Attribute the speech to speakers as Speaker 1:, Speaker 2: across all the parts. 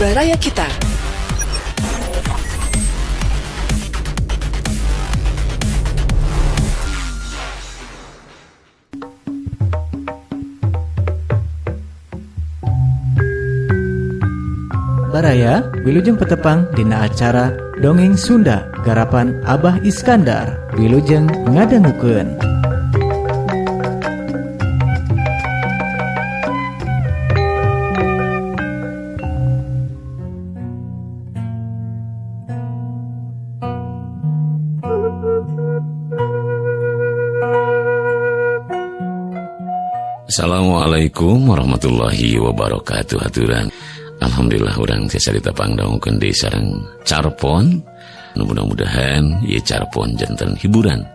Speaker 1: Baraya Kita.
Speaker 2: Baraya, Wilujeng Petepang dina acara Dongeng Sunda garapan Abah Iskandar. Wilujeng ngadangukeun.
Speaker 3: Assalamualaikum warahmatullahi wabarakatuh aturan. Alhamdulillah urang tiasa ditepang dangukeun deui sareng carpon. Nu mudah-mudahan ieu carpon janten hiburan.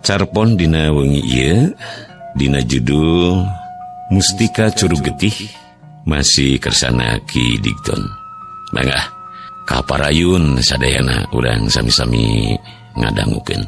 Speaker 3: Carpon dina wengi ieu dina judul Mustika Curug Getih masih kersana Ki Digton. Mangga kaparayun sadayana urang sami-sami ngadangukeun.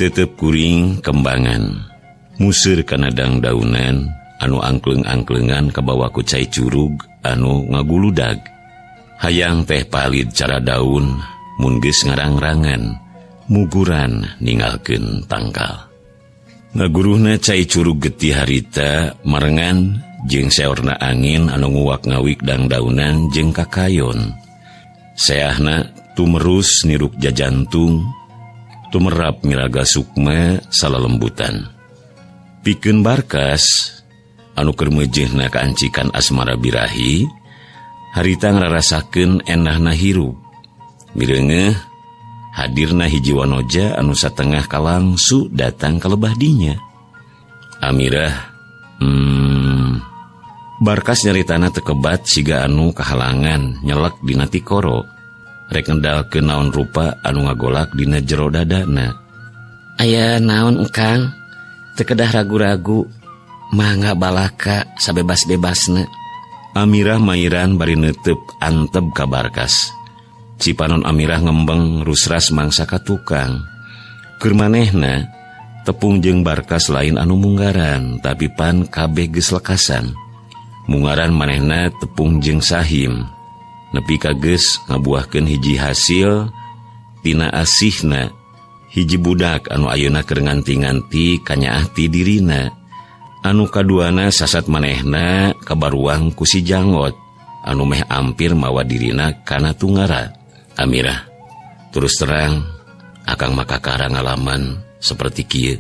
Speaker 3: Tetep kuring kembangan museur kana dangdaunan anu angkleng-angklengan kabawa ku cai curug anu ngaguludag. Hayang teh palid cara daun mun geus ngarang-rangan muguran ninggalkeun tangkal. Ngaguruhna cai curug getih harita marengan jeung seorna angin anu nguwak ngawik dangdaunan jeung kakayon. Seahna tumerus niruk jajantung, tumerap miraga sukma salalembutan. Pikeun barkas anu keur meujeuhna kaancikan asmara birahi, harita ngrarasakeun enahna hirup. Mireungeuh hadirna hiji wanoja anu satengah kalangsu datang ka lebah dinya. Amirah, barkas nyaritana tekebat siga anu kahalangan nyelek dina tikoro. Rek ngendalkeun naon rupa anu ngagolak dina jero dadana.
Speaker 4: Aya naon engkang? Teu kedah ragu-ragu, mangga balaka sabebas-bebasna.
Speaker 3: Amirah mairan bari neuteup antep ka barkas. Cipanon Amirah ngembeng rusras mangsa ka tukang. Keur manehna tepung jeung barkas lain anu munggaran, tapi pan kabeh geus lekasan. Munggaran manehna tepung jeung sahim. Nepi ka geus ngabuahkeun hiji hasil tina asihna hiji budak anu ayeuna keur nganti-nganti kanyaah ti dirina. Anu kaduana sasat manehna kabaruang ku si janggot anu meh ampir mawa dirina kana tungara. Amirah, terus terang akang mah kakara ngalaman seperti kieu.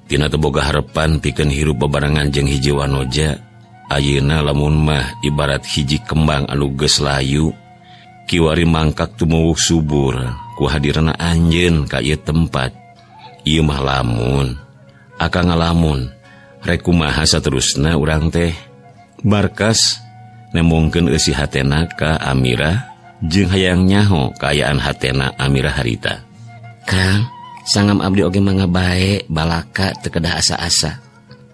Speaker 3: Tina teu boga harepan pikeun hirup bebarengan jeung hiji wanoja. Ayeuna lamun mah ibarat hiji kembang anu geus layu, kiwari mangkak tumuwuh subur ku hadirna anjeun ka ieu tempat. Ieu mah lamun, akang ngalamun, rek kumaha saterusna urang teh. Barkas nemongkeun eusi hatena ka Amirah jeung hayang nyaho kaayaan hatena Amirah harita.
Speaker 4: Kang, sangam abdi oge mangga bae balaka teu kedah asa-asa.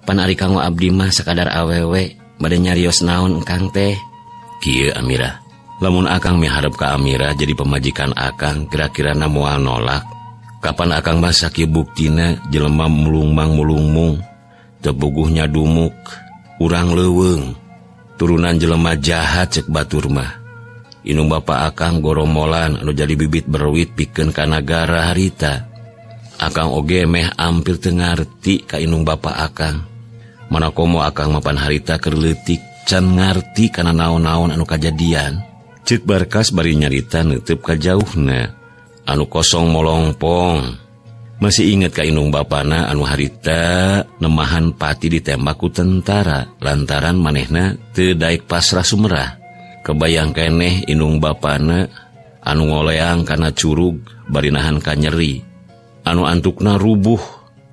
Speaker 4: Pan ari kanggo abdi mah sakadar awewe bade nyarios naon engkang teh.
Speaker 3: Kieu Amirah, lamun akang miharep ka Amirah jadi pemajikan akang kira-kirana moal nolak. Kapan akang mah sakieu buktina jelema mulungmang-mulungmung, teu puguh nyadumuk, urang leuweung, turunan jelema jahat cek batur mah. Indung bapa akang goromolan anu jadi bibit berwit pikeun ka nagara harita. Akang oge meh ampir teu ngarti ka indung bapa akang. Mana komo akang mapan harita keur leutik can ngarti kana naon-naon anu kajadian. Ceuk Barkas bari nyarita neuteub ka jauhna anu kosong molongpong. Masih inget ka indung bapana anu harita nemahan pati ditembak ku tentara lantaran manehna teu daek pasrah sumerah. Kebayang keneh indung bapana anu ngoleang kana curug bari nahan kanyeri, anu antukna rubuh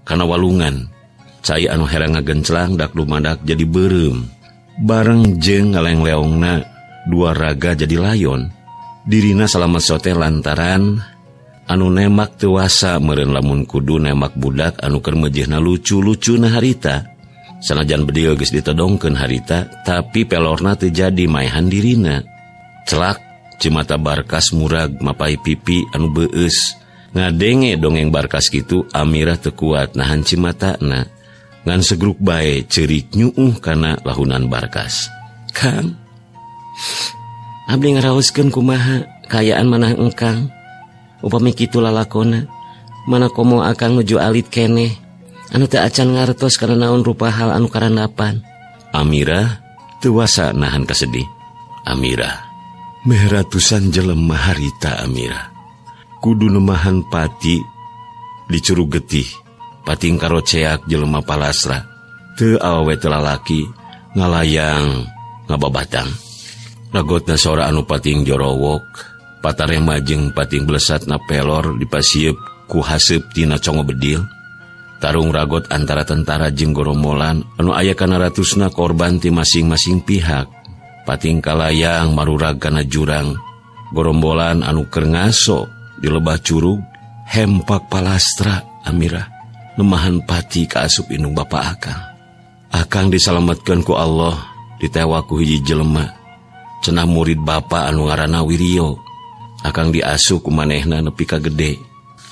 Speaker 3: kana walungan. Cai anu herang ngagenclang dak lumadak jadi beureum. Bareng jeung ngaleng-leongna dua raga jadi layon. Dirina salamet sote lantaran anu nembak tewasa meureun lamun kudu nembak budak anu keur meujeuhna lucu-lucuna harita. Sanajan bedil geus ditodongkeun harita, tapi pelorna teu jadi maehan dirina. Celak cimata Barkas murag mapai pipi anu beueus. Ngadenge dongeng Barkas kitu Amirah teu kuat nahan cimatana. Ngan segruk bae ceurik nyuuh kana lahunan Barkas.
Speaker 4: Kang, abdi ngaraoskeun kumaha kaayaan manah engkang. Upami kitu lalakona, mana komo akang nuju alit keneh anu teu acan ngartos kana naon rupa hal anu karandapan.
Speaker 3: Amirah teu wasa nahan kasedih. Amirah, meh ratusan jelema harita Amirah. Kudu nemahan pati di curug getih, pating karoceak jelema palasra. Teu awewe teu lalaki ngalayang ngababatang. Ragotna sora anu pating jorowok. Patarema jeung pating blesat na pelor dipasieup ku haseup tina congo bedil. Tarung ragot antara tentara jeung gorombolan anu aya kana ratusna korban ti masing-masing pihak. Pating kalayang marurag kana jurang. Gorombolan anu keur ngaso di lebah curug hempak palastra Amirah nemahan pati kaasup indung bapa akang. Akang disalametkeun ku Allah ditewak ku hiji jelema cenah murid bapa anu ngaranna Wiryo. Akang diasuh ku manehna nepi ka gede.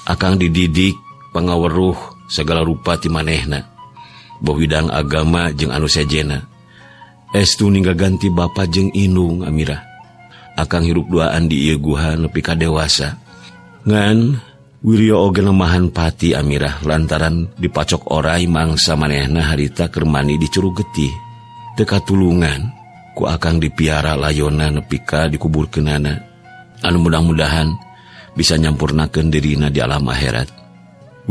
Speaker 3: Akang dididik pangaweruh segala rupa ti manehna. Boh widang agama jeung anu sejena. Estu ninggal ganti bapa jeung indung Amirah. Akang hirup duaan di ieu guha nepi ka dewasa. Ngan Wiryo oge nemahan pati Amirah lantaran dipacok orai mangsa manehna harita keur mandi di curug getih. Teu katulungan ku akang dipiara layona nepi ka dikuburkeunana. Anu mudah-mudahan bisa nyampurnakeun dirina di alam akhirat.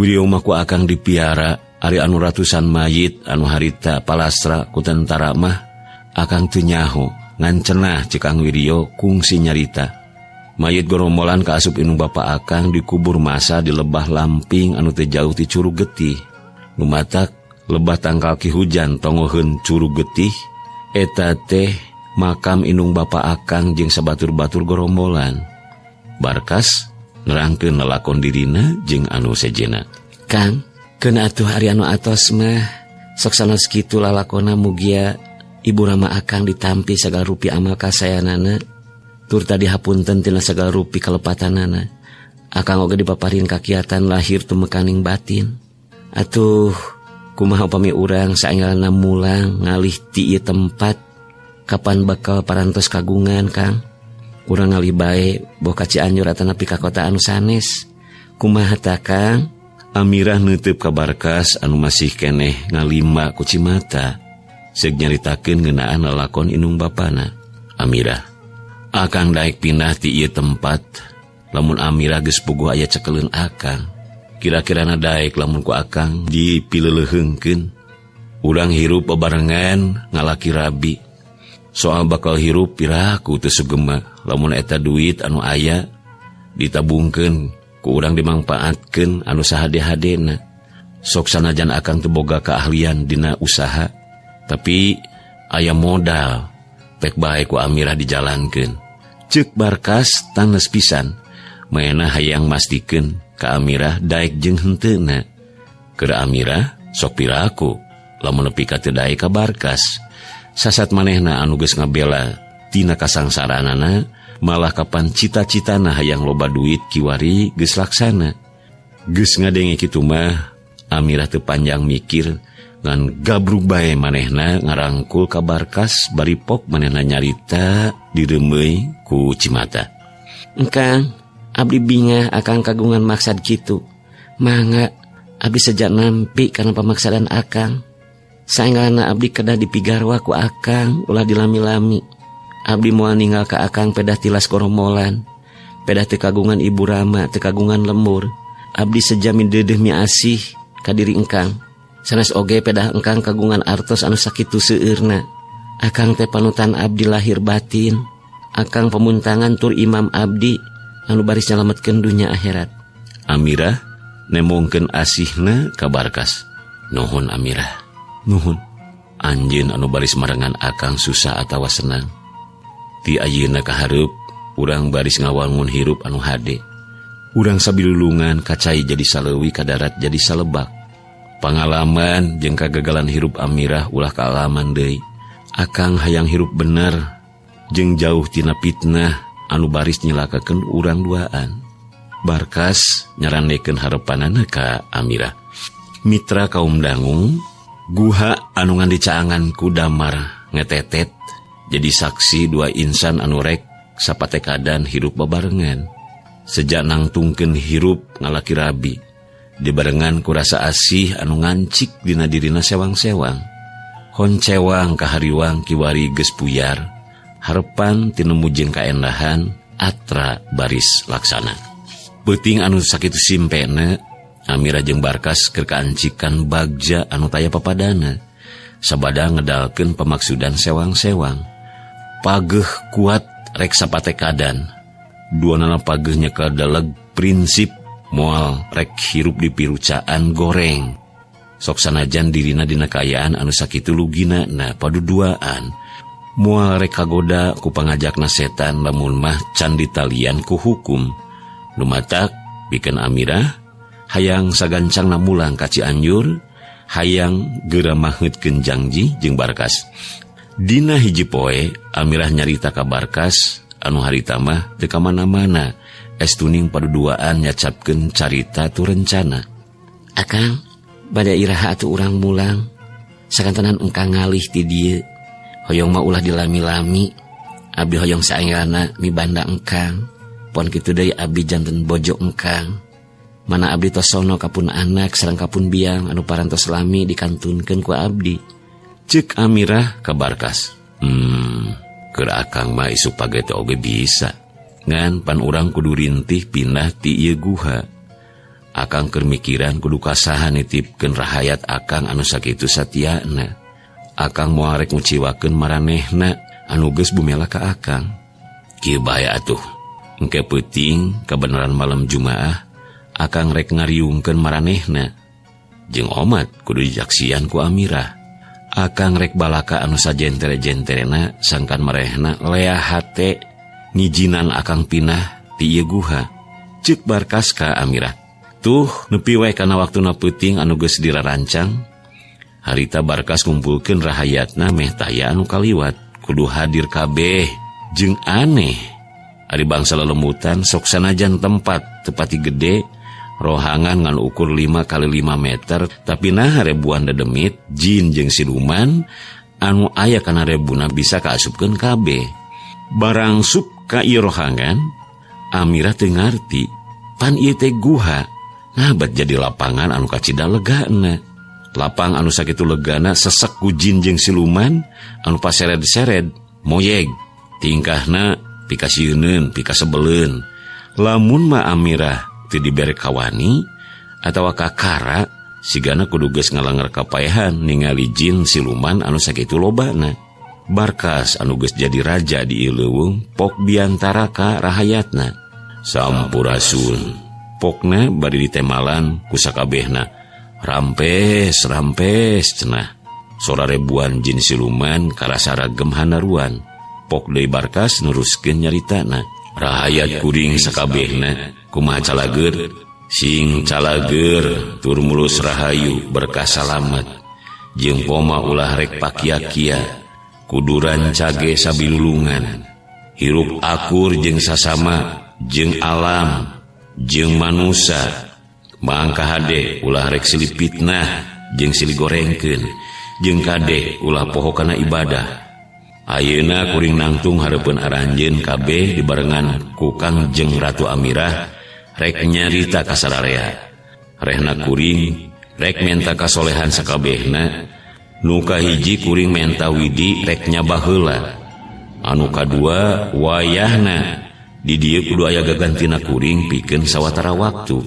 Speaker 3: Wiryo mah ku akang dipiara ari anu ratusan mayit anu harita palastra ku tentara mah akang teu nyaho ngan cenah ceuk Kang Wiryo kungsi nyarita. Mayit gorombolan kaasup indung bapa akang dikubur masa di lebah lamping anu teu jauh ti curug getih. Nu matak lebah tangkal ki hujan tongoheun curug getih eta teh makam indung bapa akang jeung sabatur-batur gorombolan. Barkas nerangkeun lalakon dirina jeung anu sejena.
Speaker 4: Kang, keun atuh ari anu atos mah sok sanos kitu lalakona mugia ibu rama akang ditampi sagala rupi amal kasayanana turta dihapunten tina sagala rupi kalepatanana. Akang oge dipaparin kakiatan lahir tumekaning batin. Atuh kumaha upami urang saenggalna mulang ngalih ti ieu tempat kapan bakal parantos kagungan Kang? Urang ngalih bae boh ka Cianjur atanapi ka kota anu sanes. Kumaha ta Kang?
Speaker 3: Amirah neuteub ka Barkas anu masih keneh ngalimba ku cimata. Seug nyaritakeun ngeunaan lalakon indung bapana. Amirah, akang daek pindah ti ieu tempat lamun Amirah geus puguh aya cekeleun akang. Kira-kirana daek lamun ku akang dipileuleheungkeun. Urang hirup bebarengan ngalaki rabi. Soal bakal hirup piraku teu sugema lamun eta duit anu aya ditabungkeun ku urang dimangpaatkeun anu sahade-hadena. Sok sanajan akang teu boga keahlian dina usaha, tapi aya modal pek bae ku Amirah dijalankeun. Ceuk Barkas tanes pisan maena hayang mastikeun ka Amirah daek jeung henteuna. Keur Amirah sok piraku lamun nepi ka teu daek ka Barkas. Sasat manehna anu geus ngabela tina kasangsaraanana malah kapan cita-citana hayang loba duit kiwari geus laksana. Geus ngadenge kitu mah Amirah teu panjang mikir ngan gabrug bae manehna ngarangkul ka Barkas bari pok manehna nyarita direumeuy ku cimata.
Speaker 4: Engkang, abdi bingah akang kagungan maksad kitu. Mangga abdi sejak nampi kana pamaksadan akang. Saenggalna abdi kedah dipigarwa ku akang ulah dilami-lami. Abdi moal ninggal ka akang pedah tilas koromolan. Pedah teu kagungan ibu rama, teu kagungan lembur. Abdi sejami deudeuh miasih ka diri engkang. Sanes oge pedah engkang kagungan artos anu sakitu seueurna. Akang teh panutan abdi lahir batin. Akang pemuntangan tur imam abdi anu baris nyalametkeun dunya akhirat.
Speaker 3: Amirah nemongkeun asihna ka Barkas. Nuhun Amirah. Nuhun. Anjeun anu baris marengan akang susah atawa senang. Ti ayeuna ka hareup urang baris ngawangun hirup anu hade. Urang sabilulungan kacai jadi saleuwi ka darat jadi salebak. Pangalaman jeung kagagalan hirup Amirah ulah kaalaman deui. Akang hayang hirup bener jeung jauh tina fitnah anu baris nyilakakeun urang duaan. Barkas nyarandekeun harepanana ka Amirah. Mitra kaum dangung, guha anu ngan dicaangan ku Damar ngetetet jadi saksi dua insan anu rek sapatekadan hirup babarengan. Sejak nangtungkeun hirup ngalaki rabi, dibarengan ku rasa asih anu ngancik dina dirina sewang-sewang. Honcewang kahariwang kiwari geus puyar, harepan tinemu jeung kaendahan atra baris laksana. Peuting anu sakitu simpena, Amirah jeung Barkas keur kaancikan bagja anu taya papadana. Sabada ngedalkeun pamaksudan sewang-sewang. Pageuh kuat rek sapatekadan. Duanana pageuh nyekel deleg prinsip moal rek hirup di pirucaan goreng. Sok sanajan dirina dina kaayaan anu sakitu lugina na paduduaan. Moal rek kagoda ku pangajakna setan lamun mah can ditalian ku hukum. Lumatak pikeun Amirah hayang sagancangna mulang ka Cianjur, hayang geura maheutkeun jangji jeung Barkas. Dina hiji poe Amirah nyarita ka Barkas anu harita mah teu ka mana-mana. Estuning paduduaan nyacapkeun carita tu rencana.
Speaker 4: Akang, bade iraha atuh urang mulang. Sakantenan engkang ngalih ti dieu. Hoyong mah ulah dilami-lami. Abdi hoyong saenggalna mibanda engkang. Pon kitu deui abdi janten bojo engkang. Mana abdi tos sono kapun anak sareng kapun biang anu parantos lami dikantunkeun ku abdi.
Speaker 3: Ceuk Amirah ka Barkas. Keur akang mah isuk page teh oge bisa. Ngan pan urang kudu rintih pindah ti ieu guha. Akang keur mikiran kudu kasaha nitipkeun rahayat akang anu sakitu satiana. Akang moal rek nguciwakeun maranehna anu geus bumela ka akang. Kieu bae atuh. Engke peuting kabeneran malam Jumaah akang rek ngariungkeun maranehna. Jeung omat kudu dijaksian ku Amirah. Akang rek balaka anu sajentere-jenterena sangkan marehna lea hate ngijinan akang pinah ti ieu guha. Ceuk Barkas ka Amirah. Tuh nepi wae kana waktuna peuting anu geus dirarancang. Harita Barkas ngumpulkeun rahayatna meh taya anu kaliwat kudu hadir kabeh jeung aneh. Ari bangsa lelemutan sok sanajan tempat tepati gede rohangan ngan ukur 5 kali 5 meter tapi nah ribuan dedemit jin jeung siluman anu aya kana rebuna bisa kaasupkeun kabeh. Barang sup ka ieu rohangan Amirah teu ngarti pan ieu teh guha ngabat jadi lapangan anu kacida legana. Lapang anu sakitu legana sesek ku jin jeung siluman anu pasered-sered moyeg tingkahna pikasieuneun pikasebeleun. Lamun mah Amirah teu dibere kawani atawa kakara sigana kudu geus ngalanger kapaehan ningali jin siluman anu sakitu lobana. Barkas anu geus jadi raja di ieu leuweung pok biantara ka rahayatna. Sampurasun pokna bari ditemalan ku sakabehna. Rampes rampes cenah. Sora ribuan jin siluman karasa ragem hanaruan. Pok deui Barkas neruskeun nyaritana. Rahayat kuring sakabehna kumaha calager sing calager tur mulus rahayu berkah salamet. Jeung poma ulah rek pakia-kia kuduran cage sabilulungan. Hirup akur jeung sasama jeung alam jeung manusa. Mangka hade ulah rek silih fitnah jeung silih gorengkeun jeung kade ulah poho kana ibadah. Ayeuna kuring nangtung hareupeun aranjeun kabeh dibarengan ku Kangjeng Ratu Amirah rek nyarita ka sararea. Rehna kuring rek menta kasolehan sakabehna Nu kahiji kuring menta widi rek nyabah heula. Anu kadua wayahna di dieu kudu aya gagantina kuring pikeun sawatara waktu.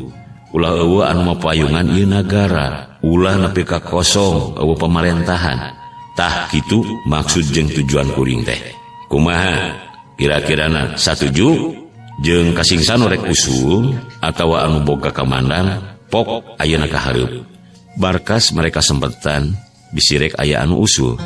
Speaker 3: Ulah eueuh anu mapayungan ieu nagara, ulah nepi ka kosong eueuh pamarentahan. Tah kitu maksud jeung tujuan kuring teh. Kumaha kira-kirana satuju jeung kasingsan rek usul atawa anu boga kamandang pok ayeuna ka hareup. Barkas mereka sempetan bisirek aya anu usul.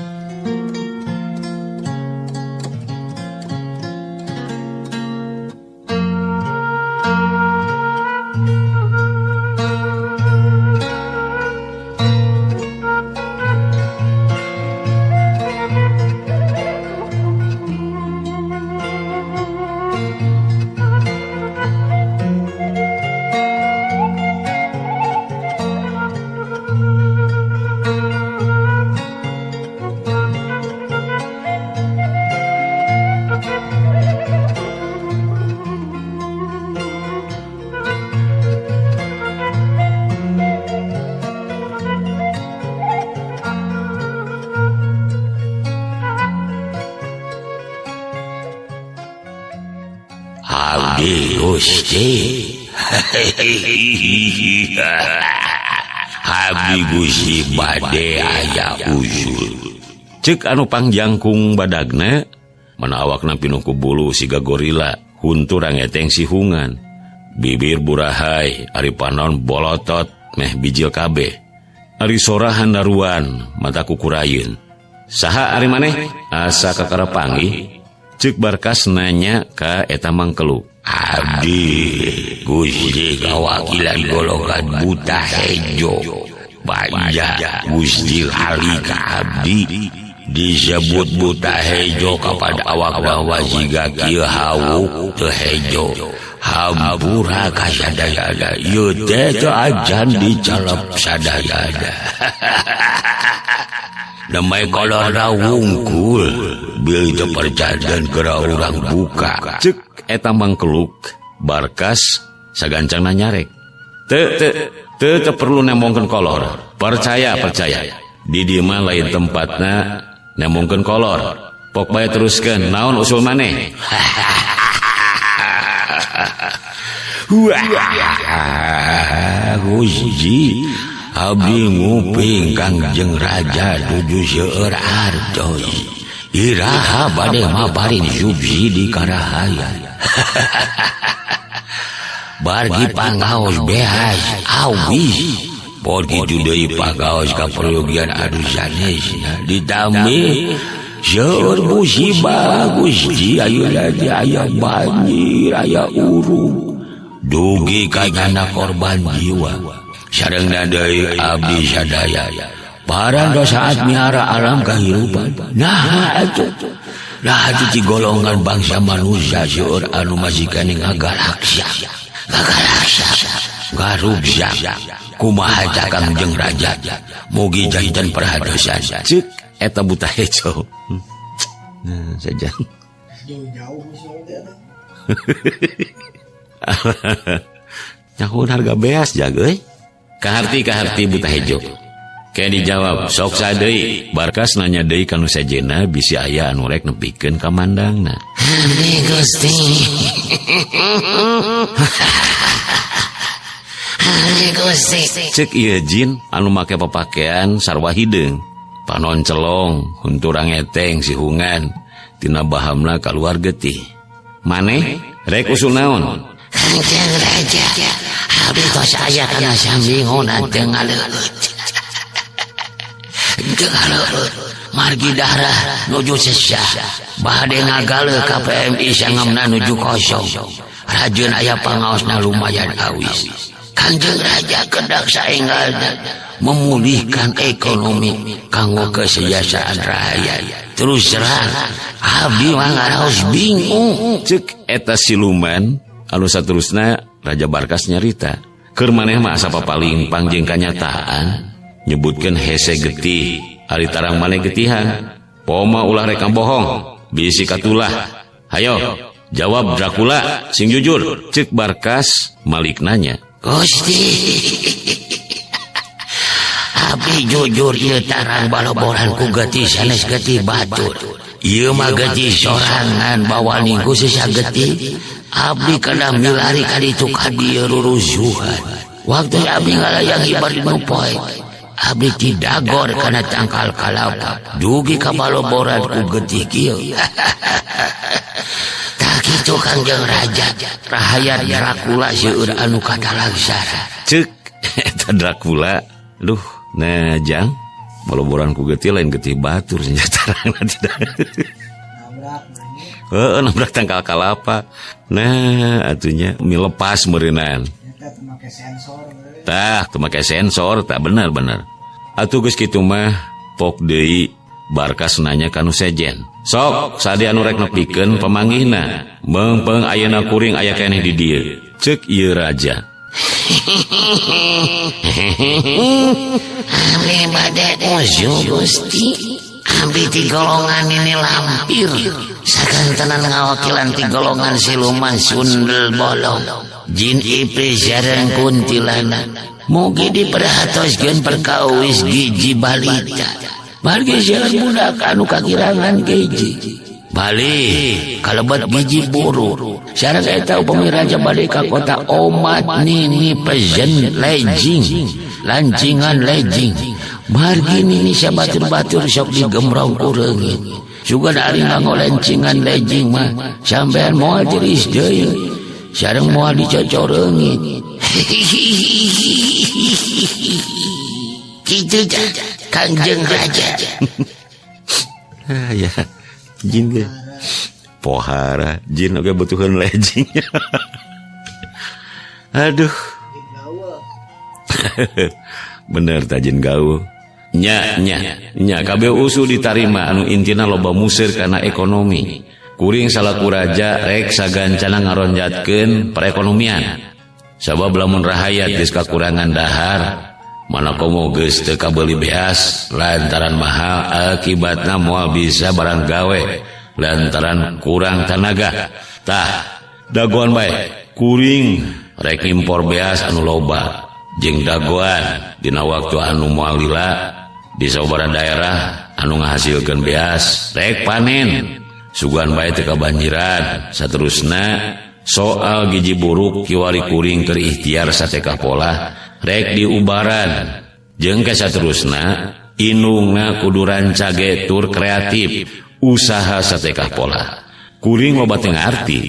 Speaker 4: Abdi Gusti. Abdi Gusti bade aya usul.
Speaker 3: Cek anu pangjangkung badagna, mana awakna pinuh ku bulu siga gorila, huntu rangeteng sihungan. Bibir burahai, ari panon bolotot meh bijil kabeh. Ari sorahan daruan, mata kukurayeun. Saha ari maneh? Asa kakara panggih. Cek Barkas nanya ka eta mangkelu.
Speaker 4: Abdi Gusti kawakilan golongan buta hejo. Banja Gusti lali ka abdi disebut buta hejo kapada awak wajiga kieu hawuk teu hejo. Hampura ka sadayana ieu teh teu acan dicalep sadayana. Damai kolorna wungkul bil teu percadan geura urang buka.
Speaker 3: Cek eta mangkeluk Barkas sagancangna nyarek. Teu teu teu perlu nembongkeun kolor. Percaya percaya. Di dieu mah lain tempatna nembongkeun kolor. Pok bae teruskeun naon usul maneh?
Speaker 4: Wah, Gusti abdi nguping Kangjeng Raja tuju seueur artos. Iraha bade mabarin subsidi karahaya. Bargi pangaos behas awis. Por kitu deui pangaos kaperyogian anu sanesna ditambih seueur musibah Gusti ayeuna teh aya banjir aya urug. Dugi ka nyana korban jiwa. Sareng deui abdi sadaya parantos saat miara alam kahirupan. Nah atuh nah atuh ti golongan bangsa manusia seueur anu masih keneh ngagalaksa ngagalaksa garugsa kumaha Kangjeng Raja mugi janten perhatosan.
Speaker 3: Cek eta buta hejo. Nah saja
Speaker 1: jauh-jauh teh.
Speaker 3: Nyahoun harga beas jaga euy. Kaharti buta hejo. Kayak dijawab sok sadeui. Barkas nanya deui ka nu sejenna bisi aya anu rek nepikeun ka mandangna.
Speaker 4: Abdi Gusti. Abdi Gusti.
Speaker 3: Cek ieu jin anu make papakean sarwa hideung. Panon celong, hunturang eteng sihungan, tina bahamna kaluar getih. Maneh rek usul naon?
Speaker 4: Kangjeng Raja, abdi tos aya kana sambingonan teu ngaleueut. Teu ngaleueut. Margi darah nuju sesah. Bade ngagaleuh ka PMI sangamna nuju kosong. Rajeun aya pangaosna lumayan awis. Kangjeng Raja kedak saenggalna memulihkan ekonomi kanggo kesejahteraan rakyat. Terus terang abdi mah ngaraos bingung.
Speaker 3: Cek eta siluman anu saterusna Raja Barkas nyarita. Keur maneh mah asa papalingpang jeung kanyataan nyebutkeun hese getih ari tarang maneh getihan. Poma ulah rek bohong bisi katulah. Hayo jawab Dracula sing jujur. Cek Barkas malik nanya.
Speaker 4: Gusti Abdi jujur ieu tarang baloboran ku getih sanes getih batur. Ieu mah getih sorangan bawaning ku sisa getih. Abdi kada milari ka ditu ka dieu rurusuhan. Waktu abdi ngalayang hibar nu poek. Abdi tidagor kana tangkal kalapa. Dugi ka baloboran ku getih kieu. Tah kitu Kangjeng Raja. Rahayat Dracula seueur anu katalagsara.
Speaker 3: Cek eta Dracula. Duh, nah jang baloboran ku getih lain getih batur senjata tarangna tidak.
Speaker 1: Nabrak nanya.
Speaker 3: Heeh, nabrak tangkal kalapa. Nah, atunya milepas meureunan.
Speaker 1: Nyata teu make sensor.
Speaker 3: Tah, teu make sensor, tah bener bener. Atuh geus kitu mah pok deui Barkas nanya ka nu sejen. Sok, sadi anu rek nepikeun pamanggihna. Meungpeung ayeuna kuring aya keneh di dieu. Ceuk ieu raja.
Speaker 4: Abdi bade usul Gusti. Abdi ti golongan ini lampir. Sakantenan ngawakilan ti golongan siluman sundel bolong. Jin iblis sareng kuntilanak. Mugi diperhatoskeun perkawis giji balita. Margi seueur budak anu kakirangan giji. Balik kalebet giji buruk. Sareng eta upami raja balik ka kota omat nini pezen lejing, lancingan lejing. Margi nini sabatur-batur sok digemrong ku reungit. Sugan ari nganggo lencingan lejing mah sampean moal tiris deui. Sareng moal dicocoreungit. Kitu Kangjeng Raja.
Speaker 3: Ah ya. Jin ge. Pohara jin oge butuheun lejing. Aduh. Bener ta jin gaul. Nya nya nya kabeh usul ditarima anu intina loba museur kana ekonomi. Kuring salaku raja rek sagancana ngaronjatkeun perekonomian. Sabab lamun rahayat geus kakurangan dahar, mana komo geus teu kabeuli beas lantaran mahal akibatna moal bisa barang gawe lantaran kurang tanaga. Tah, dagoan bae kuring rek impor beas anu loba jeung dagoan dina waktu anu moal lila di sababaraha daerah anu ngahasilkeun beas rek panen. Sugan bae teu kabanjiran. Saterusna soal gizi buruk kiwari kuring keur ikhtiar satekah pola rek diubaran. Jeung ka saterusna indungna kudu rancage tur kreatif usaha satekah pola. Kuring loba teu ngarti.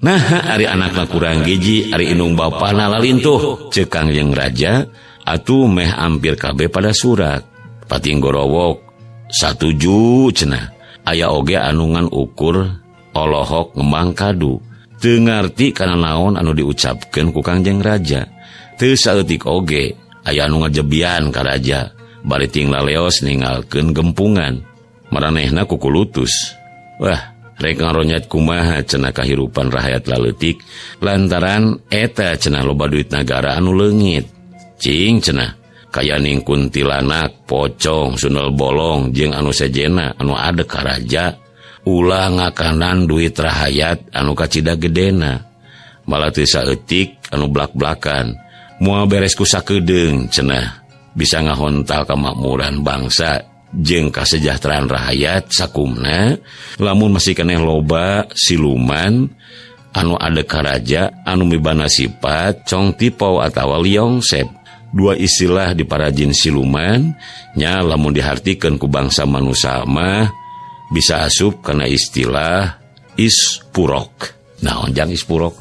Speaker 3: Nah, ari anakna kurang gizi, ari indung bapana lalintuh. Ceuk Kangjeng Raja atuh meh ampir kabeh pada surat. Pating gorowok satuju cenah. Aya oge anu ngan ukur olohok ngembang kadu. Teu ngarti kana naon anu diucapkeun ku Kangjeng Raja. Teu saeutik oge aya anu ngajebian ka raja bari ting laleos ninggalkeun gempungan. Maranehna kukulutus. Wah, rek ngaronyat kumaha cenah kahirupan rahayat laleutik lantaran eta cenah loba duit nagara anu leungit. Cing cenah kayaning kuntilanak, pocong, sundel bolong jeung anu sejena anu adek ka raja ulah ngakanan duit rahayat anu kacida gedena. Malah teu saeutik anu blak-blakan. Moal beres ku sakedeung cenah bisa ngahontal kamakmuran bangsa jeung kasejahteraan rahayat sakumna lamun masih keneh loba siluman anu adek ka raja anu mibana sifat cong tipau atawa liongsep. Dua istilah di parajin siluman nya lamun dihartikeun ku bangsa manusia mah bisa asup kana istilah ispurok. Naon jang ispurok?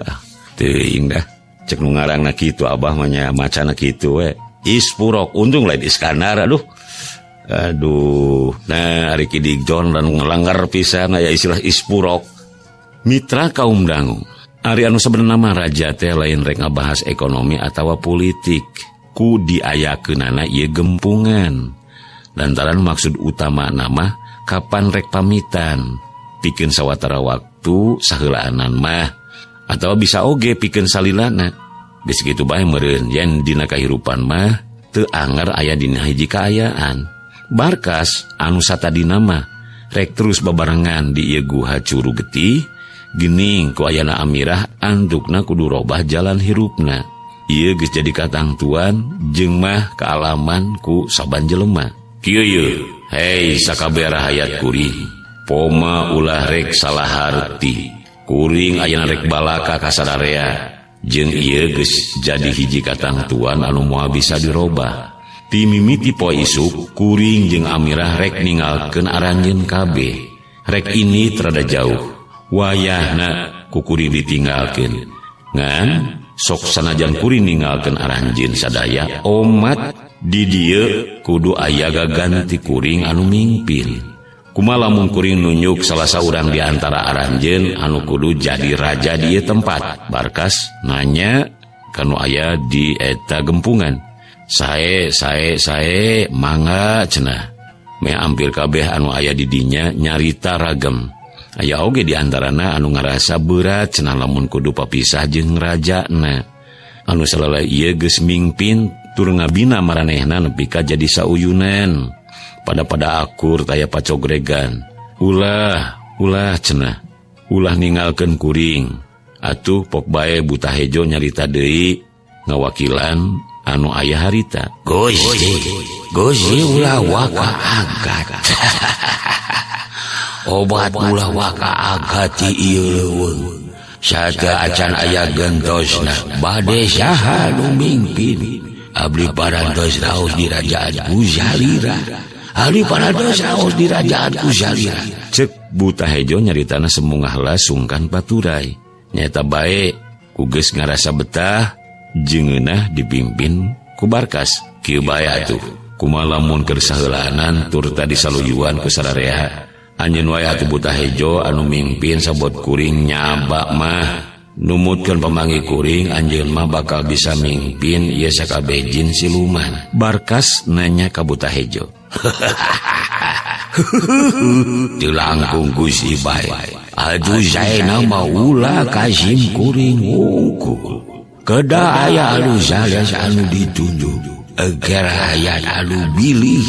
Speaker 3: Ah, teuing dah. Cek nu ngarangna kitu abah mah nya macana kitu we. Ispurok untung lain Iskandar aduh. Aduh, nah ari Ki Dikjon dan ngelanggar pisan aya istilah ispurok. Mitra kaum dangu. Ari anu sebenarna mah raja teh lain rek ngabahas ekonomi atawa politik. Ku diayakeunana ieu gempungan. Lantaran maksud utama nama kapan rek pamitan, pikeun sawatara waktu saheulaanan mah atawa bisa oge pikeun salilana. Geus kitu bae meureun yen dina kahirupan mah teu anger aya dina hiji kaayaan. Barkas anu satadina mah rek terus babarengan di ieu guha curu getih, gening ku ayana Amirah andukna kudu robah jalan hirupna. Ieu geus jadi katangtuan jeung mah kaalaman ku saban jelema. Kieu ye, hei sakabeh rahayat kuring. Poma ulah rek salah harti. Kuring ayeuna rek balaka ka sararea. Jeung ieu geus jadi hiji katangtuan anu moal bisa dirobah. Ti mimiti poe isuk kuring jeung Amirah rek ninggalkeun aranjeun kabeh. Rek ini terada jauh. Wayahna ku kuring ditinggalkeun. Ngan sok sanajan kuring ninggalkeun aranjeun sadaya omat di dieu kudu aya gaganti kuring anu mingpin. Kumaha lamun kuring nunjuk salah saurang di antara aranjeun anu kudu jadi raja di ieu tempat. Barkas nanya kanu aya di eta gempungan. Sae sae sae mangga cenah. Meh ampir kabeh anu aya di dinya nyarita ragem. Aya oge di antarana anu ngarasa berat cenah lamun kudu papisah jeung rajana. Anu salala ieu geus mingpin tur ngabina maranehna nepi ka jadi sauyunan. Pada-pada akur taya pacogregan. Ulah, ulah cenah. Ulah ninggalkeun kuring. Atuh pok bae Buta Hejo nyarita deui ngawakilan anu aya harita.
Speaker 4: Gusti, Gusti ulah waka angkat. Obat ulah waka angkat ti ieu leuweung. Sateu acan aya gentosna, bade saha nu mingpin. Abdi parantos raos di rajaan ku salira. Abdi parantos raos di rajaan ku salira.
Speaker 3: Cek Buta Hejo nyaritana semungah sungkan paturai. Nyata bae ku geus ngarasa betah jengeunah dipimpin ku Barkas. Kieu bae atuh. Kumaha lamun keur saheulaanan tur tadi saluyuan ku sararea. Anjeun wae atuh Buta Hejo anu mimpin sabot kuring nyaba mah. Numutkeun pamanggih kuring anjeun mah bakal bisa mimpin ieu sakabeh jin siluman. Barkas nanya ka Buta Hejo.
Speaker 4: Teu langkung Gusti bae. Aduh saena mah ulah kasim kuring wungkul. Kedah aya anu sales anu ditunjuk, eger aya anu bilih.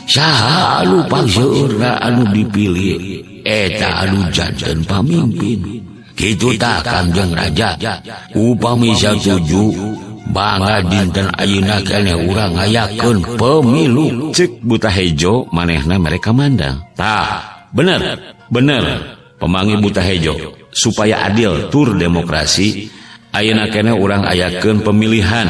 Speaker 4: Saha anu pangseueurna anu dipilih, eta anu janten pamimpin. Kitu tah Kangjeng Raja. Upami satuju, bangga dinten ayeuna keneh urang ngayakeun pemilu.
Speaker 3: Cek Buta Hejo manehna mereka mandang. Tah, bener, bener. Pemangi Buta Hejo supaya adil tur demokrasi. Ayeuna keneh urang ayakeun pemilihan.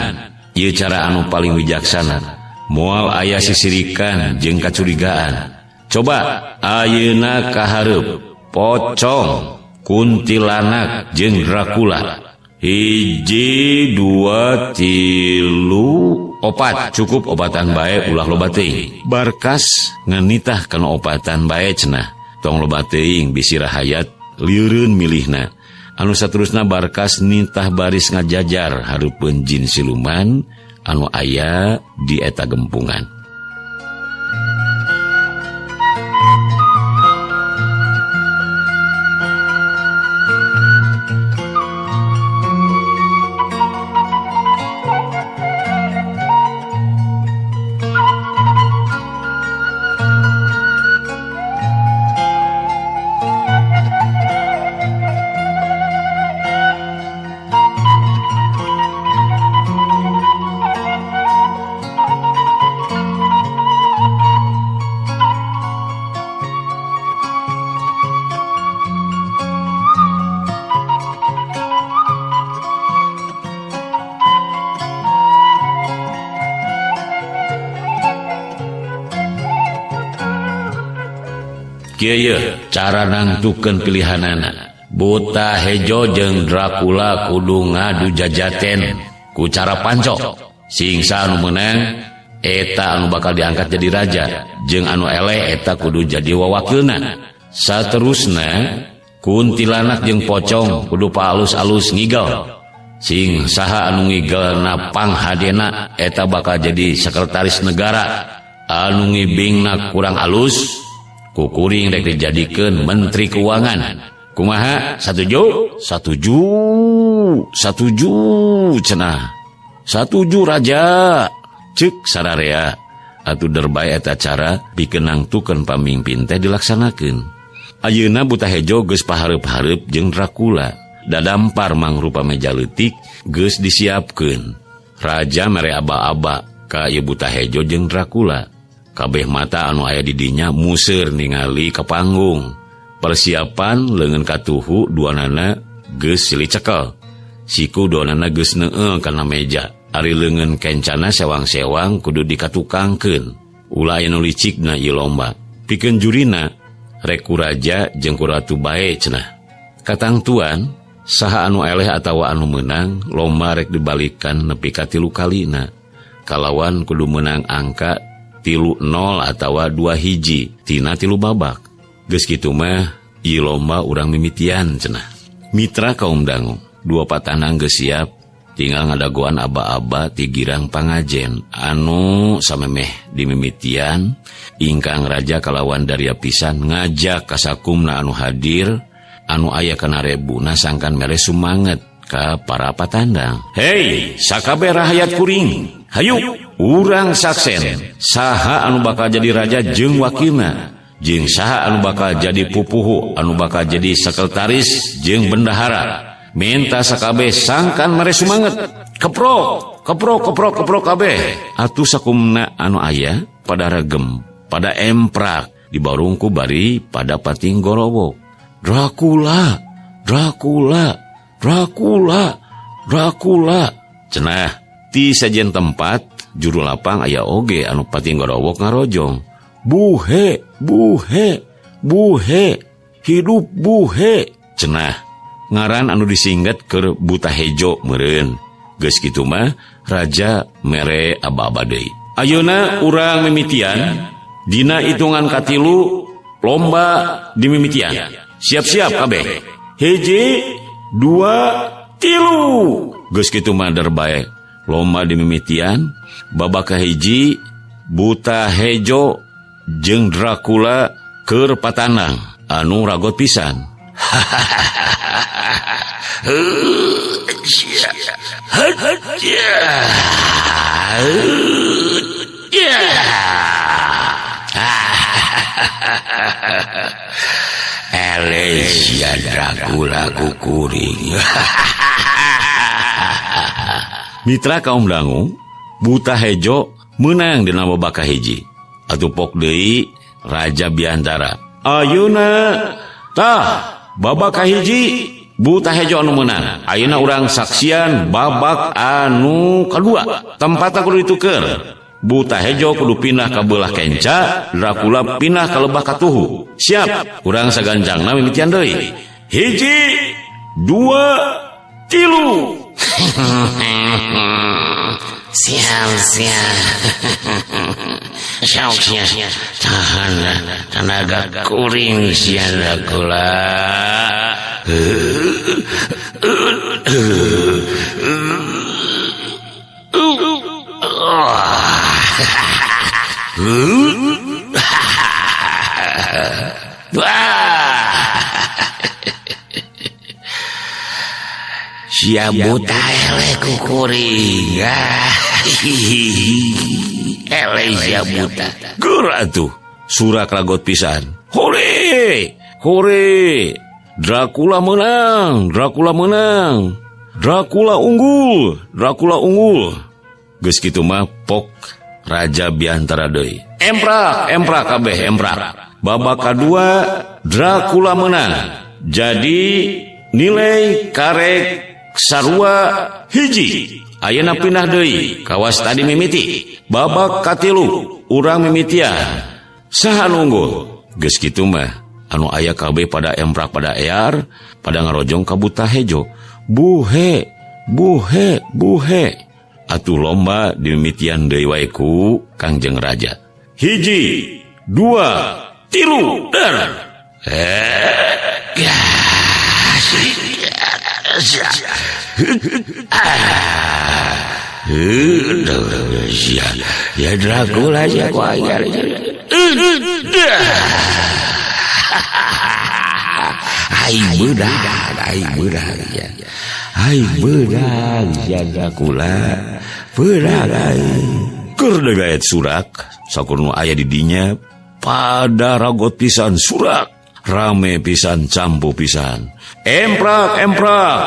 Speaker 3: Ieu cara anu paling wijaksana. Moal aya sisirikan jeung kacurigaan. Coba ayeuna kahareup pocong, kuntilanak jeung Dracula. 1, 2, 3, 4. Cukup obatan bae ulah loba teuing. Barkas ngenitah kana obatan bae cenah. Tong loba teuing bisi rahayat lieureun milihna. Anu saterusna Barkas nitah baris ngajajar hareupeun jin siluman anu aya di eta gempungan. Kieu cara nangtukeun pilihanana. Buta Hejo jeung Dracula kudu ngadu jajaten ku cara pancok. Singsa anu meunang eta anu bakal diangkat jadi raja, jeung anu eleh eta kudu jadi wawakilna. Saterusna kuntilanak jeung pocong kudu paalus-alus ngigel. Sing saha anu ngigelna panghadena eta bakal jadi sekretaris negara. Anu ngibingna kurang alus ku kuring rek dijadikeun menteri keuangan. Kumaha? Satuju? Satuju. Satuju cenah. Satuju raja. Cek sararea. Atuh derbay eta cara pikeun nangtukeun pamimpin teh dilaksanakeun. Ayeuna Buta Hejo geus pahareup-hareup jeung Dracula. Dadampar mangrupa meja leutik geus disiapkeun. Raja mere aba-aba ka ieu Buta Hejo jeung Dracula. Kabeh mata anu aya di dinya museur ningali ka panggung. Persiapan leungeun katuhu duanana geus silih cekel. Siku duanana geus neueul kana meja. Ari leungeun kencana sewang-sewang kudu dikatukangkeun. Ulah aya nu licikna ieu lomba. Pikeun jurina rek ku raja jeung ku ratu bae cenah. Katangtuan saha anu eleh atawa anu meunang lomba rek dibalikan nepi ka 3 kalina. Kalawan kudu meunang angka 3-0 atawa 2-1 tina 3 babak. Geus kitu mah ieu lomba urang mimitian cenah. Mitra kaum dangu, dua patanang geus siap tinggal ngadagoan aba-aba ti girang pangajen anu samemeh dimimitian ingkang raja kalawan daria pisan ngajak kasakumna anu hadir anu aya kana rebuna sangkan mere sumanget ka para patandang. Hei, sakabeh rahayat kuring, hayu urang saksen saha anu bakal jadi raja jeung wakilna, jeung saha anu bakal jadi pupuhu, anu bakal jadi sekretaris jeung bendahara. Minta sakabeh sangkan mere sumanget. Keprok, keprok, keprok, keprok kabeh. Atuh sakumna anu aya pada regem, pada emprak, dibarungku bari pada pating gorowok. Dracula, Dracula, Dracula, Dracula. Cenah ti sajen tempat juru lapang aya oge anu pating gorowok ngarojong. Buhe, buhe, buhe, hidup buhe. Cenah ngaran anu disinggat keur Buta Hejo meureun. Geus kitu mah raja mere aba-aba deui. Ayeuna urang mimitian dina hitungan katilu lomba dimimitian. Siap-siap kabeh. 1, 2, 3. Geus kitu mah der bae lomba dimimitian. Babak kahiji Buta Hejo jeung Dracula keur patanang anu ragot pisan. Elesia Dracula kukuring. Mitra kaum dangu, Buta Hejo menang dina babak kahiji. Atuh pok deui Raja Biantara. Ayeuna tah babak kahiji Buta Hejo anu menang. Ayeuna urang saksian babak anu kadua. Tempatna kudu dituker. Buta Hejo kudu pindah ka beulah kenca, Dracula pindah ka lebah katuhu. Siap, urang saganjangna mimitian deui. 1, 2, 3.
Speaker 4: Sial, sial. Sial, sial. Tahan tenaga kuring sial Dracula. Sia buta eleh kukuring. Eleh sia buta.
Speaker 3: Ger atuh surak ragot pisan. Hore, hore. Dracula menang, Dracula menang. Dracula unggul, Dracula unggul. Geus kitu mah pok Raja Biantara deui. Emprak, emprak kabeh emprak. Babak kadua Dracula menang. Jadi nilai karek sarua 1. Ayeuna pindah deui kawas tadi mimiti. Babak katilu urang mimitian. Saha anu unggul? Geus kitu mah anu aya kabeh pada emprak pada ear pada ngarojong ka Buta Hejo. Buhe, buhe, buhe. Atuh lomba dimimitian deui wae ku Kangjeng Raja. 1, 2, 3, der.
Speaker 4: Ya Dracula ya ai beurang, ai beurang ya. Ai beurang ya Dracula. Beurang ai.
Speaker 3: Keur degaet surak, sakur nu aya di dinya pada ragot pisan surak, rame pisan campu pisan. Emprak, emprak,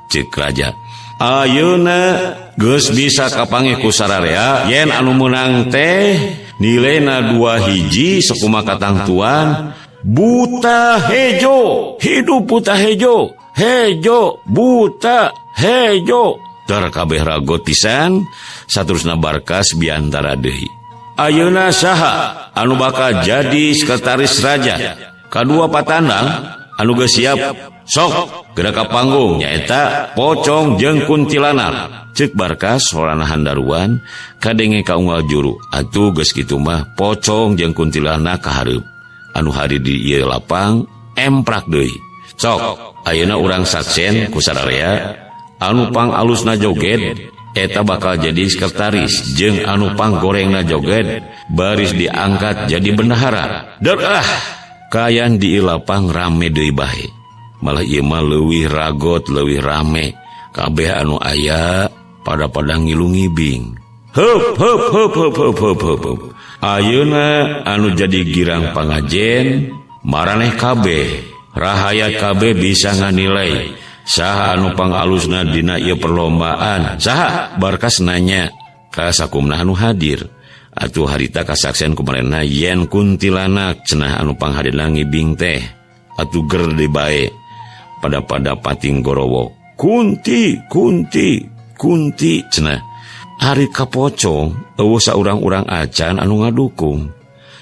Speaker 3: cek raja. Ayeuna geus bisa kapanggih ku sararea yen anu meunang teh nilaina 2 hiji sakumaha katangtuan buta hejo. Hidup buta hejo, hejo buta hejo. Dar kabeh ragot pisan. Saterusna Barkas biantara deui, "Ayeuna saha anu bakal jadi sekretaris raja? Kadua patandang anu geus siap sok geura ka panggung, nyaeta pocong jeung kuntilanak." Cek Barkas sorana handaruan kadenge ka unggal juru. Atuh geus kitu mah pocong jeung kuntilanak kahareup. Anu hadir di ieu lapang emprak deui. "Sok ayeuna urang saksen ku sararea, anu pang alusna joget eta bakal jadi sekretaris, jeung anu pang gorengna joget baris diangkat jadi bendahara." Der ah, kayan di lapang rame deui bae. Malah ieu mah leuwih ragot, leuwih rame. Kabeh anu aya pada pada ngilu ngibing. Hup hup hup hup hup hup hup, hup. Ayeuna anu jadi girang pangajen maraneh kabeh, rahayat kabeh bisa nganilai saha anu pangalusna dina ieu perlombaan. "Saha?" Barkas nanya ka sakumna anu hadir. Atuh harita kasaksian kumarena yen kuntilanak cenah anu panghadina ngibing teh. Atuh ger deui bae pada pada pating gorowo. "Kunti, kunti, kunti," cenah. Ari ka pocong euweuh saurang-urang acan anu ngadukung.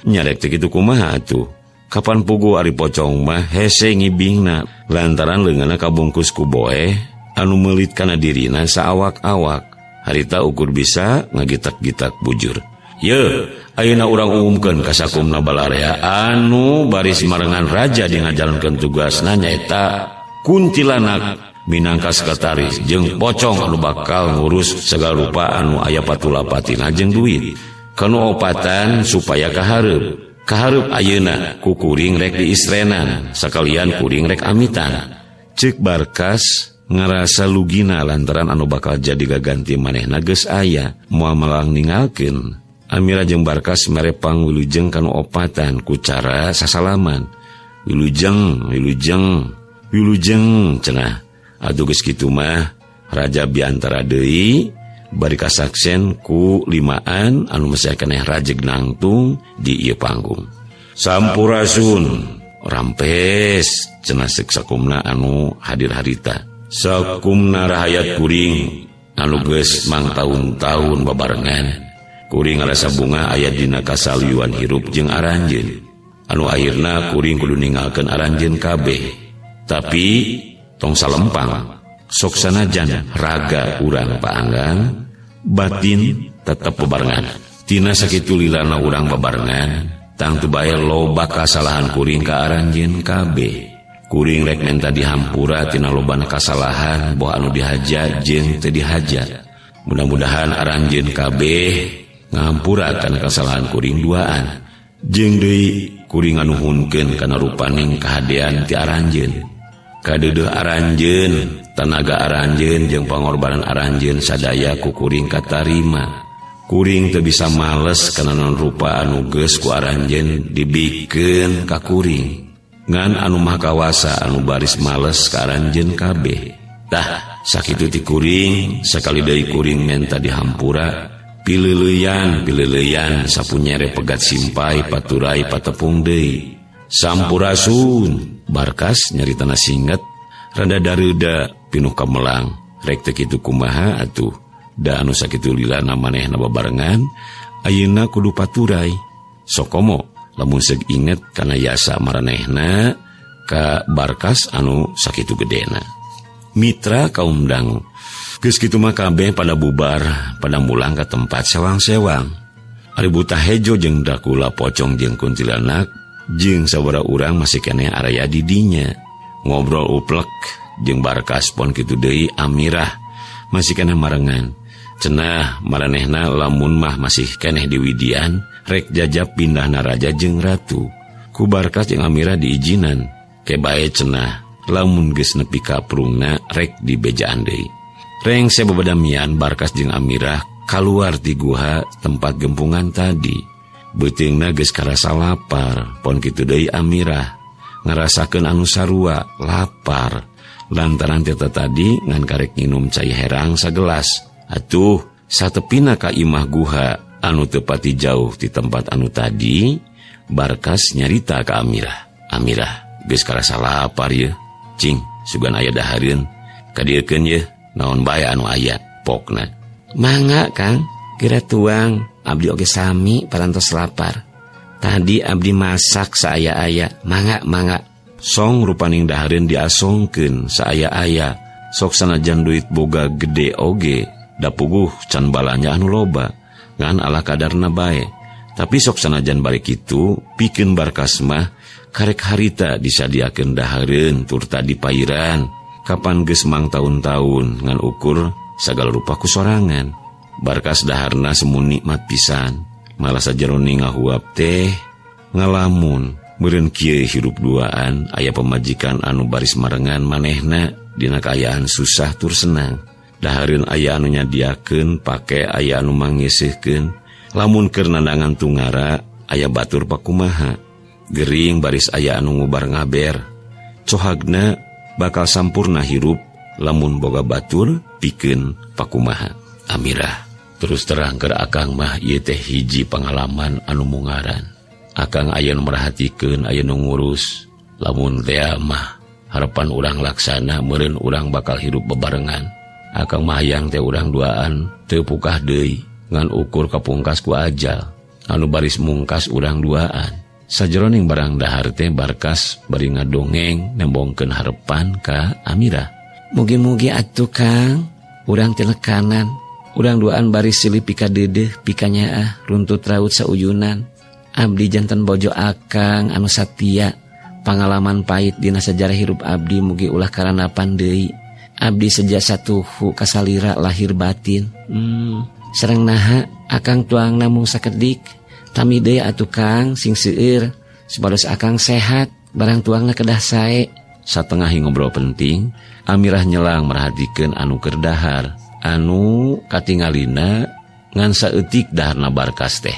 Speaker 3: Nyarek teh kitu kumaha atuh? Kapan puguh ari pocong mah hese ngibingna lantaran leungeunna kabungkus ku boeh anu meulit kana dirina saawak-awak. Harita ukur bisa ngagitak-gitak bujur. Ye, ayeuna urang umumkeun ka sakumna balarea, anu baris marengan raja di ngajalankeun tugasna nyaeta kuntilanak minangka sekretaris jeung pocong anu bakal ngurus segala rupa anu aya patula-patina jeung duit. Kanu opatan supaya kahareup. Kahareup ayeuna ku kuring rek diistrenan, sakalian kuring rek amitan. Cek Barkas ngerasa lugina lantaran anu bakal jadi gaganti manehna geus aya, moal melang ninggalkeun. Amira jeung Barkas mere pangwilujeng kanu opatan ku cara sasalaman. "Wilujeng, wilujeng, wilujeng," cenah. Atuh geus kitu mah raja biantara deui bari kasaksen ku limaan anu masih keneh rajeg nangtung di ieu panggung. "Sampurasun, rampes," cenah sek sakumna anu hadir harita. "Sakumna rahayat kuring anu geus mangtaun-taun babarengan. Kuring ngarasa bunga aya dina kasaliuan hirup jeung aranjeun. Anu akhirna kuring kudu ninggalkeun aranjeun kabeh. Tapi tong salempang, sok sanajan raga urang paanggang, batin tetep bebarengan. Tina sakitu lilana urang babarengan, tangtu bae loba kasalahan kuring ka aranjeun kabeh. Kuring rek menta dihampura tina lobana kasalahan boh anu dihaja jeung teu dihaja. Mudah-mudahan aranjeun kabeh ngahampura kana kasalahan kuring duaan. Jeung deui kuring nganuhunkeun kana rupaning kahadean ti aranjeun. Kadeudeuh aranjeun, tanaga aranjeun jeung pangorbanan aranjeun sadaya ku kuring katarima. Kuring teu bisa males kana naon rupa anu geus ku aranjeun dibikeun ka kuring. Ngan anu Maha Kawasa anu baris males ka aranjeun kabeh. Tah, sakitu ti kuring, sakali deui kuring menta dihampura. Pileuleyan, pileuleyan, sapunyere pegat simpai paturai patepung deui. Sampurasun." Barkas nyaritana singkat, rada dareuda pinuh kamelang. Rek teu kitu kumaha atuh? Da anu sakitu lilana manehna babarengan, ayeuna kudu paturai. Sokomo lamun seug inget kana yasa maranehna ka Barkas anu sakitu gedena. Mitra kaum dangu. Geus kitu mah kabeh pada bubar, pada mulang ka tempat sewang-sewang. Ari buta hejo jeung Dracula, pocong jeung kuntilanak jeung sabaraha urang masih keneh araya di dinya. Ngobrol uplek jeung Barkas, pon kitu deui Amirah masih keneh marengan. Cenah maranehna lamun mah masih keneh di Widian rek jajab pindahna raja jeung ratu. Ku Barkas jeung Amirah diizinan. Ke bae cenah, lamun geus nepi ka prungna rek dibejaan deui. Rengse babadamian Barkas jeung Amirah kaluar ti guha tempat gempungan tadi. Beuteungna geus karasa lapar, pon kitu deui Amirah ngarasakeun anu sarua, lapar. Lantaran teta tadi ngan karek nginum cai herang sagelas. Atuh satepina ka imah guha anu teu pati jauh ti tempat anu tadi, Barkas nyarita ka Amirah. Amirah geus karasa lapar yeuh. Cing, sugan aya dahareun. Kadieukeun yeuh, naon bae anu aya pokna.
Speaker 4: Mangga Kang, kira tuang abdi oge sami parantos lapar. Tadi abdi masak saaya-aya, mangga mangga.
Speaker 3: Song rupaning dahareun diasongkeun saaya-aya. Sok sanajan duit boga gede oge, da puguh can balanja anu loba, ngan ala kadarna bae. Tapi sok sanajan balik kitu, pikeun Barkas mah karek harita disadiakeun dahareun turta dipairan. Kapan geus mang taun-taun ngan ukur sagala rupa ku sorangan. Barkas daharna semu nikmat pisan. Malah sajerone ngahuap teh ngalamun. Meureun kieu hirup duaan aya pamajikan anu baris marengan manehna dina kaayaan susah tur senang. Dahareun aya anu nyadiakeun, pake aya anu mangisihkeun. Lamun keur nandangan tungara aya batur pakumaha. Gering baris aya anu ngubar ngaber. Cohagna bakal sampurna hirup lamun boga batur pikeun pakumaha. Amirah terus terang keur akang mah ieu teh hiji pangalaman anu mungaran. Akang aya nu merhatikeun, aya nu ngurus. Lamun tea mah harapan urang laksana meureun urang bakal hirup bebarengan. Akang mah hayang teh urang duaan teu pukah deui ngan ukur kapungkas ku ajal. Anu baris mungkas urang duaan. Sajeroning barang dahar teh Barkas bari ngadongeng nembongkeun harepan ka Amirah.
Speaker 4: Mugi-mugi atuh Kang, urang tinekanan, urang duaan baris silih pika deudeuh pika nyaah runtut raut sauyunan. Abdi janten bojo akang anu satia, pangalaman pahit dina sejarah hirup abdi mugi ulah karanapan deui. Abdi sejak satuhu kasalira lahir batin. Sareng naha akang tuang namung sakedik. Tami deui atuh Kang sing seueur supados akang sehat barang tuangna kedah sae.
Speaker 3: Satengahi ngobrol penting, Amirah nyelang merhatikeun anu keur dahar. Anu katingalina ngan saeutik daharna Barkas teh.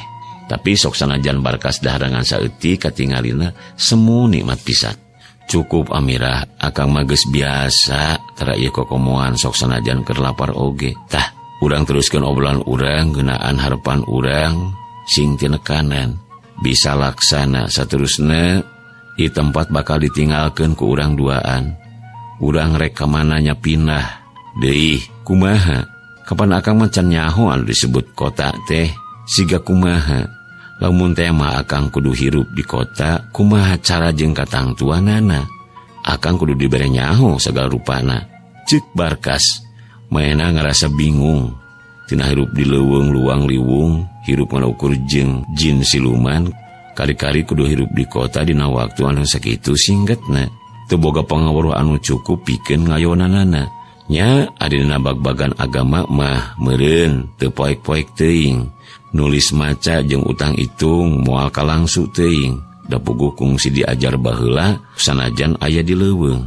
Speaker 3: Tapi sok sanajan Barkas dahar ngan saeutik katingalina semu nikmat pisan. Cukup Amirah, akang mah geus biasa tara ieu kokomoan sok sanajan keur lapar oge. Tah, urang teruskeun obrolan urang ngeunaan harepan urang sing tinekanan. Bisa laksana saterusna ieu tempat bakal ditinggalkeun ku urang duaan. Urang rek ka mananya pindah deui kumaha? Kapan akang mah can nyaho anu disebut kota teh siga kumaha? Lamun teh mah akang kudu hirup di kota, kumaha cara jeung katangtuanana? Akang kudu dibere nyaho sagala rupana. Ceuk Barkas, maena ngarasa bingung. Tina hirup di leuweung luang liwung, hirup ngan ukur jeung jin siluman, kari-kari kudu hirup di kota dina waktu anu sakitu singgetna. Teu boga pangaweruh anu cukup pikeun ngayonanana. Nya adina bag-bagan agama mah meureun teu poek-poek teuing. Nulis maca jeung utang itung moal kalangsu teuing. Da puguh kungsi diajar baheula sanajan aya di leuweung.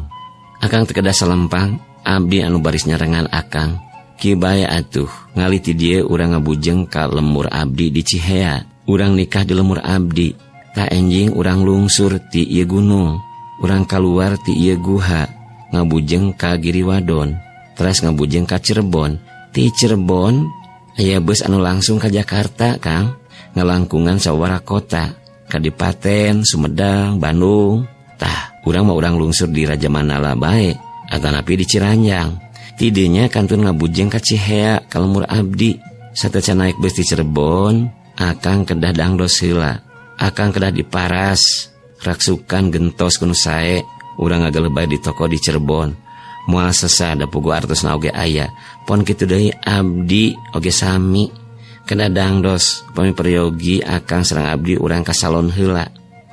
Speaker 4: Akang teu kedah salempang, abdi anu baris nyarengan akang. Kieu bae atuh, ngali ti dieu urang ngabujeng ka lemur abdi di Cihea. Urang nikah di lemur abdi. Ta enjing urang lungsur ti ieu gunung. Urang kaluar ti ieu guha, ngabujeng ka Giriwadon, teras ngabujeng ka Cirebon. Ti Cirebon aya bus anu langsung ka Jakarta, Kang. Ngalangkungan sawara kota, Kadipaten, Sumedang, Bandung. Tah, urang mah urang lungsur di Raja Manala bae, atanapi di Ciranjang. Tidinya kantun ngabujeng ka Cihea, ka lemur abdi. Sateuacan naik bus di Cirebon, akang kedah dangdos heula. Akang kedah diparas, raksukan gentos kunu sae, urang ngageleh bae di toko di Cirebon. Moal sesa da puguh artosna oge aya. Pon kitu deui abdi oge sami. Kedah dangdos, pami peryogi akang sareng abdi urang ka salon heula.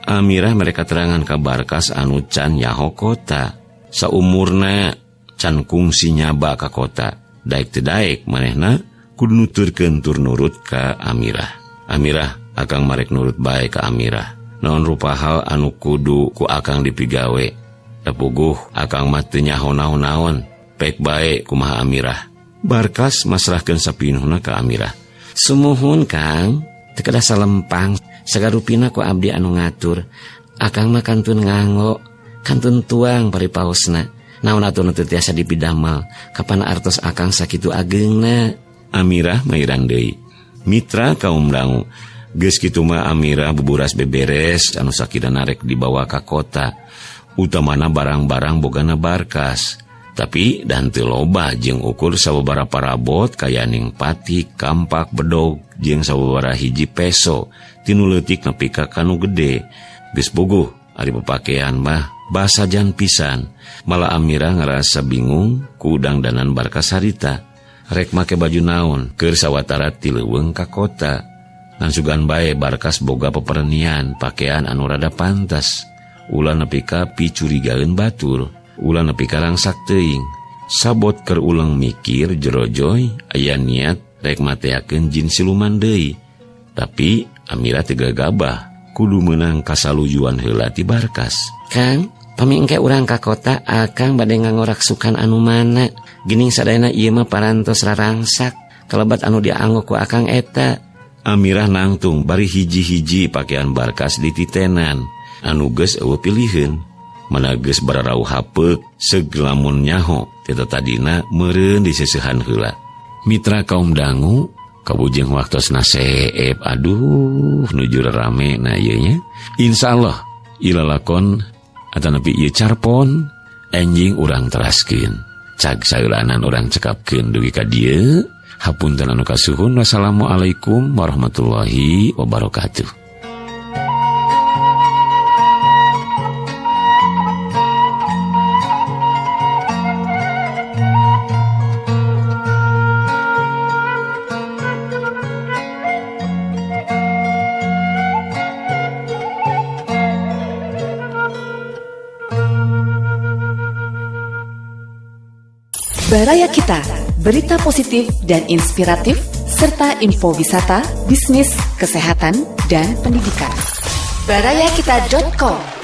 Speaker 3: Amirah mereka terangan ka Barkas anu can nyaho kota. Saumurna can kungsi nyaba ka kota. Daek teu daek manehna kudu nuturkeun tur nurut ka Amirah. Amirah akang marek nurut bae ka Amirah. Naon rupa hal anu kudu ku akang dipigawe. Da puguh akang mah teu nyaho naon-naon. Pek bae kumaha Amirah. Barkas masrahkeun sapinuhna ka Amirah.
Speaker 4: Sumuhun Kang, teu kedah salempang. Sagarupina ku abdi anu ngatur. Akang mah kantun nganggo, kantun tuang paripaosna. Naon atuh nu teu tiasa dipidamel, kapan artos akang sakitu ageungna.
Speaker 3: Amirah mairan deui. Mitra kaum dangu. Geus kitu mah Amirah buburas beberes anu sakirana rek dibawa ka kota. Utamana barang-barang bogana barkas. Tapi dan teu loba jeung ukur sababaraha parabot kayaning patik, kampak, bedog jeung sababaraha hiji peso tinu leutik nepi ka kanu gede. Geus bogoh ari pepakean mah basajan pisan. Malah Amirah ngarasa bingung ku dangdanan barkas harita. Rek make baju naon keur sawatara ti leuweung ka kota. Ngan sugan bae barkas boga pepernian pakaian anu rada pantas. Ulah nepi ka picurigaeun batur, ulah nepi ka rangsak teuing. Sabot keur uleng mikir jerojoy aya niat rek mateakeun jin siluman deui. Tapi Amirah teu gagabah, kudu meunang kasalujuan heula ti barkas.
Speaker 4: Kang, pami engke urang ka kota akang bade ngangorak sukan anu mana? Geuning sadayana ieu mah parantos rarangsak, kalebat anu dianggo ku akang eta.
Speaker 3: Amirah nangtung bari hiji-hiji pakaian barkas dititenan anu geus eueuh piliheun. Mana geus bararauh hapeuk seug lamun nyaho teh tadina meureun diseseuhan heula. Mitra kaum dangu kabujeng waktosna seep, aduh nuju rame na ieu nya. Insyaallah ilalakon atanapi ieu carpon enjing urang teraskeun. Cag saeulanan urang cekapkeun dugi ka dieu. Hapunten anu kasuhun. Wassalamualaikum warahmatullahi wabarakatuh.
Speaker 5: Baraya Kita, berita positif dan inspiratif, serta info wisata, bisnis, kesehatan, dan pendidikan. Barayakita.com.